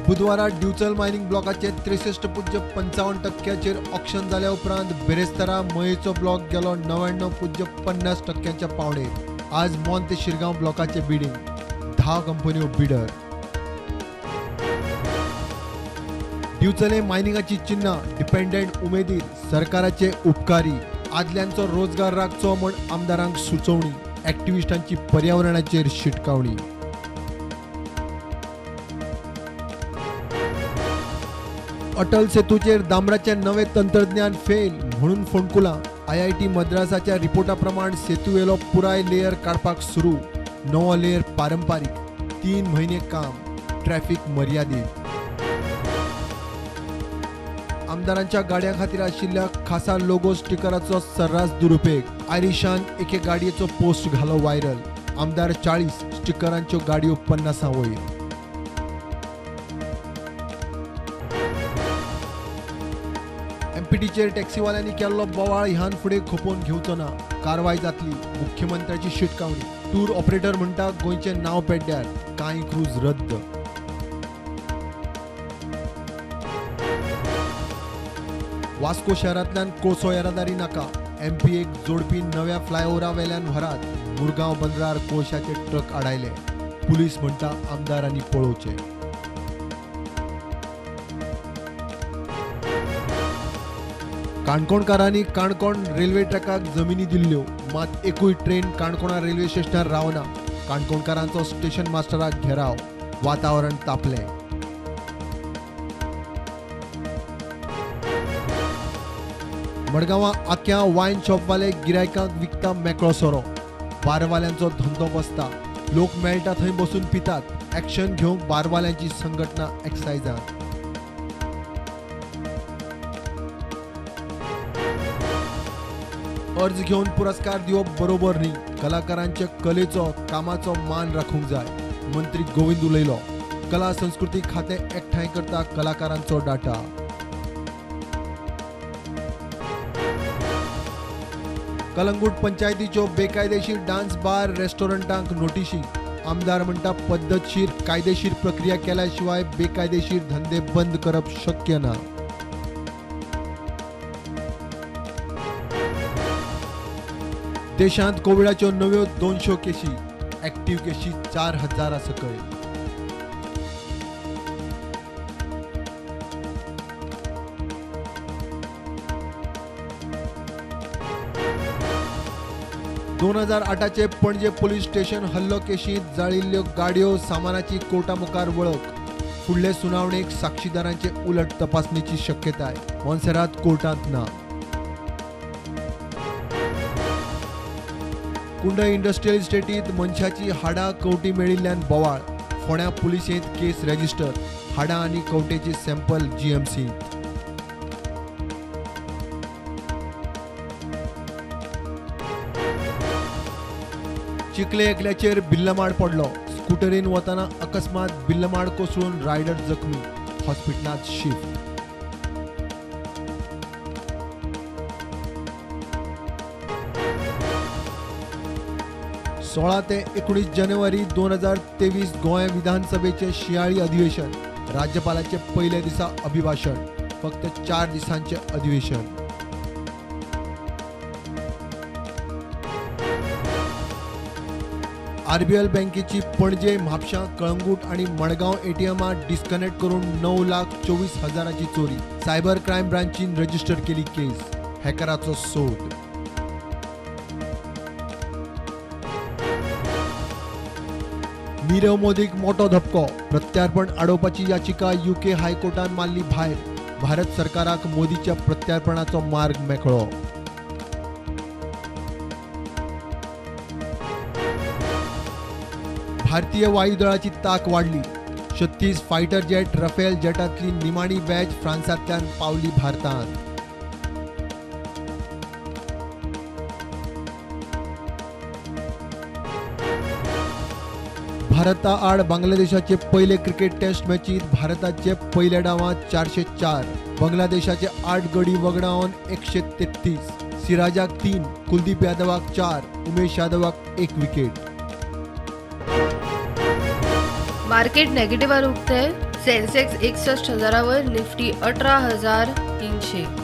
बुधवारा ड्युचल mining ब्लॉकाचे 63.55% auction जाल्या उपरांत बिरेस्तारा मयेचो ब्लॉक गेलो 99.50% पावणेर. आज मोंत ते शिरगांव ब्लॉकाचे बिडिंग, 10 कंपन्यो बिडर. दिवचले मायनिंगाची चिन्हां डिपेंडंट उमेदीर सरकाराचे उपकारी. आदल्यांचो रोजगार राखचो म्हूण आमदारांक सुचोवणी. ॲक्टिव्हिस्टांची पर्यावरणाचेर शिटकावणी. अटल सेतूचेर दामराचें नवें तंत्रज्ञान फेल म्हणून फोंडकुलां. IIT मद्रासाच्या रिपोर्टा प्रमाण सेतूवेलो पुराय लेयर काडपाक सुरू. नवो लेयर पारंपारीक. 3 म्हयने काम. ट्रॅफिक मर्यादीत. आमदारांच्या गाडयां खातीर आशिल्ल्या खासा लोगो स्टिकराचो सर्रास दुरुपेग. आयरिशान एके गाडयेचो पोस्ट घालो व्हायरल. आमदार 40, स्टिकरांच्यो गाडयो 50 वयर. एमपीटीचेर टॅक्सीवाल्यांनी केल्लो बोवाळ ह्यान फुडें खपोवन घेवचो ना. कारवाय जातली. मुख्यमंत्र्याची शिटकावणी. टूर ऑपरेटर म्हणटा गोंयचें नांव पेड्ड्यार. कांय क्रूज रद्द. वास्को शहरांतल्यान कोळसो येरादारी नाका. एमपीएक जोडपी नव्या फ्लायओव्हरा वेल्यान व्हरात. मुरगांव बंदरार कोळशाचे ट्रक आडायले. पुलीस म्हणटा आमदारांनी पळोवचे. काणकोणकारांनी काणकोण रेल्वे ट्रॅकाक जमिनी दिल्ल्यो, मात एकूय ट्रेन काणकोणा रेल्वे स्टेशनार रावना. काणकोणकारांचो स्टेशन मास्टराक घेराव. वातावरण तापलें. मडगांवां आख्या वायन शॉपवाले गिरायकांक विकता मेकळो सोरो. बारवाल्यांचो धंदो बसता. लोक मेळटा थंय बसून पितात. ॲक्शन घेवंक बारवाल्यांची संघटना एक्सायजान. अर्ज घेवन पुरस्कार दिवप बरोबर न्ही. कलाकारांचे कलेचो कामाचो मान राखूंक जाय. मंत्री गोविंद उलयलो. कला संस्कृती खातें एकठांय करता कलाकारांचो डाटा. कलंगूट पंचायतीच्यो बेकायदेशीर डान्स बार रेस्टॉरंटांक नोटिशी. आमदार म्हणटा पद्दतशीर कायदेशीर प्रक्रिया केल्या शिवाय बेकायदेशीर धंदे बंद करप शक्य ना. देशांत कोविडाच्यो नव्यो 200 केशी. ॲक्टिव्ह केशी 4000 सकयल. 2008चे पणजे पोलीस स्टेशन हल्लो केशींत जाळिल्ल्यो गाडयो सामानाची कोर्टा मुखार वळख. फुडले सुनावणेक साक्षीदारांचे उलट तपासणेची शक्यताय. मोन्सेरात कोर्टांत ना. कुंडय इंडस्ट्रियल इस्टेटीत मनशाची हाडां कवटी मेळिल्ल्यान बोवाळ. फोंड्या पुलिशेंत केस रजिस्टर. हाडां आनी कवटेची सॅम्पल जीएमसींत. चिखले एकल्याचेर बिल्लमाड पडलो. स्कुटरीन वतना अकस्मात बिल्लमाड कोसळून रायडर जखमी. हॉस्पिटलांत शिफ्ट. 16 ते 19 जानेवारी 2023 गोंय विधानसभेचे शिंयाळी अधिवेशन. राज्यपालाचे पयल्या दिसा अभिभाशण. फक्त 4 दिसांचे अधिवेशन. आरबीएल बँकेची पणजे, म्हापशां, कळंगूट आनी मडगांव एटीएमां डिस्कनेक्ट करून 9,24,000ची चोरी. सायबर क्रायम ब्रांचीन रजिस्टर केली केस. हॅकराचो सोद. नीरव मोदीक मोटो धपको. प्रत्यार्पण आडोवपाची याचिका UK हायकोर्टान मारली भायर. भारत सरकाराक मोदीच्या प्रत्यार्पणाचो मार्ग मेकळो. भारतीय वायुदळाची ताक वाडली. 36 फायटर जेट रफेल जेटांतली निमाणी बॅच फ्रांसांतल्यान पावली भारतांत. भारता आड बांगलादेशाचे पयले क्रिकेट टेस्ट मॅचीत भारताचे पयल्या डावांत 404, बांगलादेशाचे 8 गडी वगडावन 133. सिराजाक 3, कुलदीप यादवाक 4, उमेश यादवाक 1 विकेट. मार्केट नेगेटिव्ह उगते सेन्सेक्स 61 हजारा वयर, निफ्टी 18,300.